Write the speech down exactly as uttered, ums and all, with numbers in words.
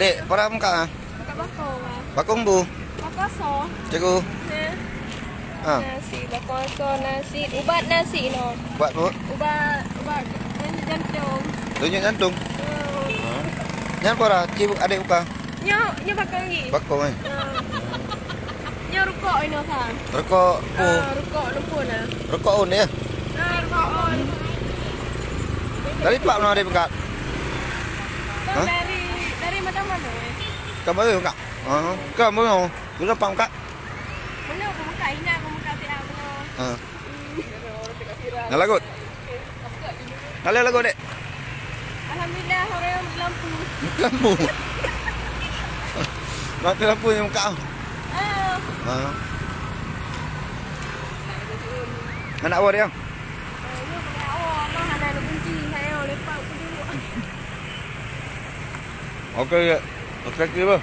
Eh, para muka ah. Muka bakong ah. Bakong bu. Bakong so. Cikgu. Ha. Ah. Nasi bakong so, nasi ubat nasi no. Ubat bu. Ubat ubat jantung. Tunjuk jantung. Hmm. Ha. Nyan para cikgu adik buka. Nyo nyo bakong lagi. Bakong eh. Ha. Nyo rukok ino kan. Rukok bu. Ah, rukok lumpur lah. Rukok un ya. Ah, rukok un. Dari pak mana adik buka? Kan dari dari mana mana. Kamu tu buka. Ha. Kamu tu. Sudah pak buka. Mana aku buka ini aku buka tiap mana. Ha. Nah lagut. Nah lagut dek. Alhamdulillah orang yang lampu. Lampu. Mati lampu yang buka. Ah. Ha. Anak awak dia. Okey ya. Okey, okey.